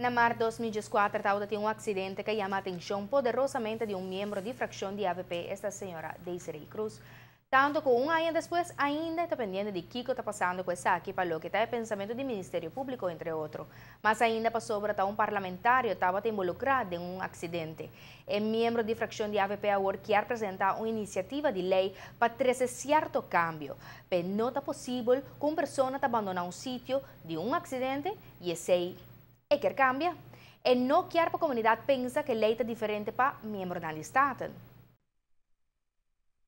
Na maart 2014 tabatin un accidente cu a yama atencion poderosamente di un miembro di fraccion di AVP, esta señora Desiree Cruz. Tanto cu un aña despues ainda ta pendiente di kico ta pasando cu esaki pa loke ta e pensamento di Ministerio Publico, entre otro. Mas ainda pasobra ta un parlamentario tabata involucra den un accidente. E miembro di fraccion di AVP awor kier presenta un iniciativa di ley pa trece cierto cambio. Pe no ta posibel cu un persona ta abandona un sitio di un accidente y esey e kier cambia. E no kier pa comunidad pensa cu ley ta diferente pa miembronan di Staten.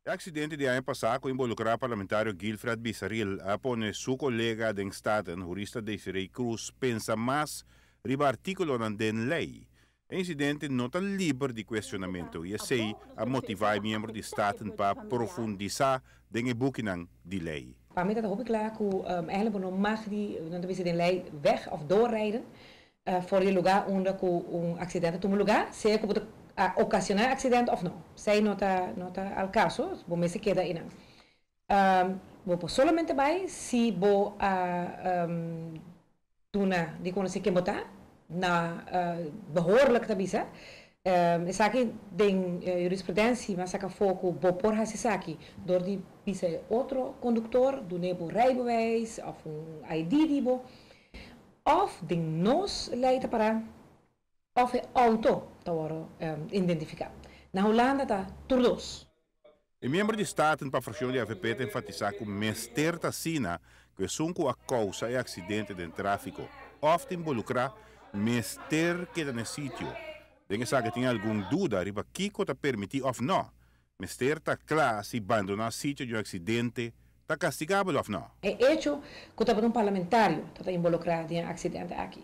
E accidente di aña pasa cu a involucra parlamentario Guilfred Besaril a pone su colega den Staten, hurista Desiree Cruz, pensa mas riba articulonan den ley. E incidente no ta liber di cuestionamento y esey a motiva e miembro di Staten pa profundisa den e bukinan di ley. Pa mi ta hopi cla cu eigenlijk bo no mag di, nan ta bisa den ley, weg of doorrijden for di lugar unda cu un accidente tuma lugar, sea cu bo ta a ocasiona e accidente of no. Esey no ta al caso, bo mester keda einan. Bo por solamente bay si bo a duna di conoce ken bo ta, na behoorlijk ta bisa. Esaki den jurisprudentie, m'a saca afo cu bo por haci esaki door di bisa otro conductor, dune bo rijbewijs of un ID di bo, of den nos ley ta para of e auto ta wordo identifica. Na Hulanda ta tur dos. E miembro di Staten pa fraccion di AVP ta enfatisa cu mester ta asina cu esun cu a causa e accidente den trafico of ta involucra mester keda na sitio. Den esaki tin algun duda riba kico ta permiti of no. Mester ta cla si abandona sitio di un accidente ta castigabel of no. E hecho cu tabata un parlamentario ta involucra den e accidente aki.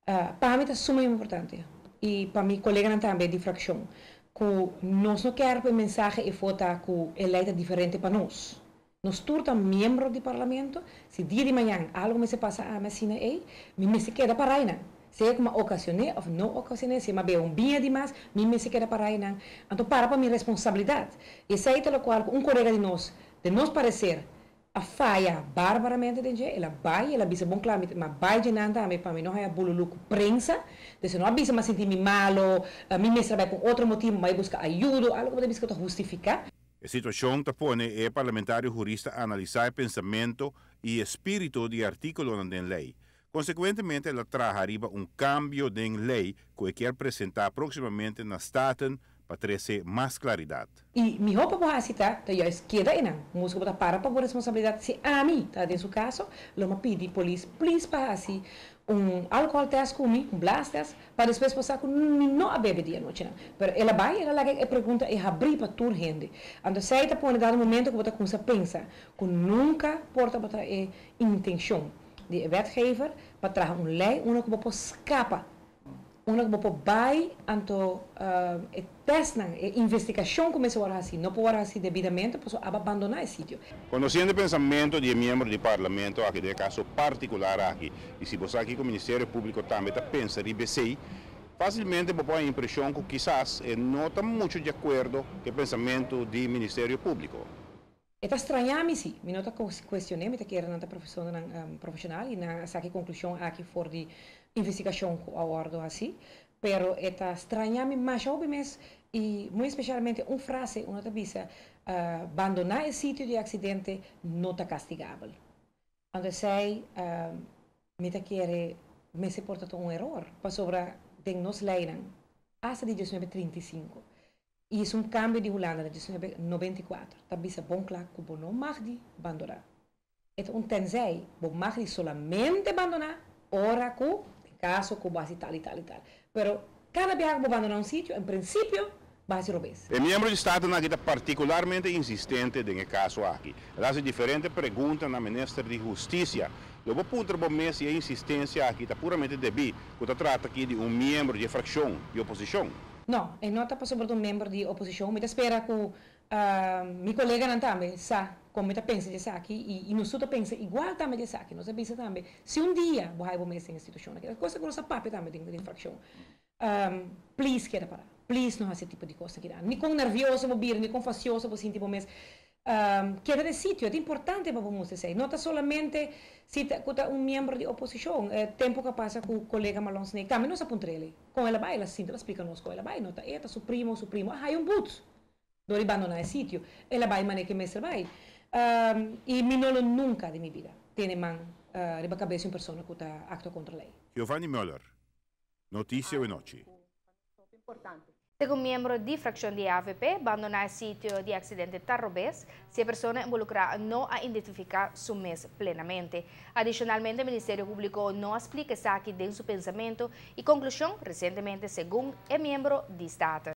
Pa mi ta sumamente importante y pa mi coleganan tambe di fraccion cu nos no kier e mensahe eyfo ta cu e ley ta diferente pa nos. Nos tur ta miembro di parlamento, si dia di mañan algo mester pasa ami asina ey, mi mester keda para einan. Sea cu m'a ocasiona of no ocasiona, si m'a bebe un biña di mas, mi mester keda para einan. Anto para pa mi responsabilidad. Y esey ta locual un colega di nos, di nos parecer, a faya barbaramente den dje, el a bay, el a bisa bon cla, m'a bay djenan tambe pa mi no haya bululu cu prensa, dus no a bisa m'a sinti mi malo, mi mester bay pa otro motivo, m'a busca ayudo, algo cu bisa cu ta hustifica. E situacion ta pone e parlamentario hurista analisa e pensamento y espirito di articulo den ley. Consecuentemente, el a traha riba un cambio den ley cu e kier presenta proximamente na Staten pa trece mas claridad. Y mi hoop pa haci ta juist keda einan. Musica ta para pa responsabilidad si ami ta den su caso, lo m'a pidi polis please pa haci un alcohol test cu mi, un blaas test, pa despues pasa cu no a bebe e anochi nan. Pero el a bay, el a laga e pregunta e habri pa tur hende. Anto esey ta pone dado momento cu bo ta cuminsa pensa cu nunca por tabata e intencion di wetgever pa traha un ley unda cu bo por scapa, unda cu bo por bay, anto e testnan, e investigacion cuminsa awor asina, no por asina debidamente, paso a abandona e sitio. Conociendo e pensamento di miembro di parlamento aki, den caso particular aki, y si bo aki cu Ministerio Publico tambe ta pensa riba esey, facilmente bo por e impresion cu kisas no ta mucho di acuerdo cu e pensamento di Ministerio Publico. E ta straña mi si, mi no ta cuestiona, mi ta kere nan ta profesional, profesional y nan a saca conclusion aki for di investigacion cu a wordo asina, pero e ta straña mi mas hopi mes y muy especialmente un frase, unda ta bisa, abandona e sitio di accidente no ta castigabel. Anto esey, mi ta kere mester por ta un error, pasobra den nos leynan, hasta di 1935, y e un cambio di Hulanda di 1994, ta bisa bon cla cu bo no mag di abandona. E ta un tenzij, bo mag di solamente abandona, ora cu, den caso cu bo a haci tal y tal y tal. Pero cada biaha cu bo abandona un sitio, en principio, bo a haci robes. E miembro di Staten aki ta particularmente insistente den e caso aki. El a haci diferente pregunta na minister di Husticia. Lo bo puntra bo mes si e insistencia aki ta puramente debi cu ta trata aki di un miembro di fraccion di oposicion. No, e no ta pasobra un miembro di oposicion. Mi ta spera cu mi coleganan tambe sa con mi ta pensa di esaki y nos ta pensa igual tambe di esaki. Nos ta pensa tambe, si un dia bo haya bo mes den institucion, e cos cu nos a papia tambe den fraccion. Please keda para. Please no haci tipo di cos aki. Ni con nervioso bo bira, ni con fastioso bo sinti bo mes. Keda den sitio, ta importante pa bo mustra esei. No ta solamente si ta ku ta un miembro di oposishon. E tempu ku a pasa ku kolega Marlon Sneek tambe nos a puntr'el kon el a bai. El a sinta el a splika nos kon el a bai. No ta e, ta su primo, su primo a haya un but dor di bandoná e sitio. El a bai manera ku e mester bai. I mi no lo nunka den mi bida tene man riba kabes di un persona ku ta aktua kontra lei. Giovanni Muller, Noticia Wenochi. Segun miembro di fraccion di avp, bandona e sitio di accidente ta robes si e persona involucra no a identifica su mes plenamente. Adicionalmente, Ministerio Publico no a splica esaki den su pensamento y conclusion recientemente, segun e miembro di Staten.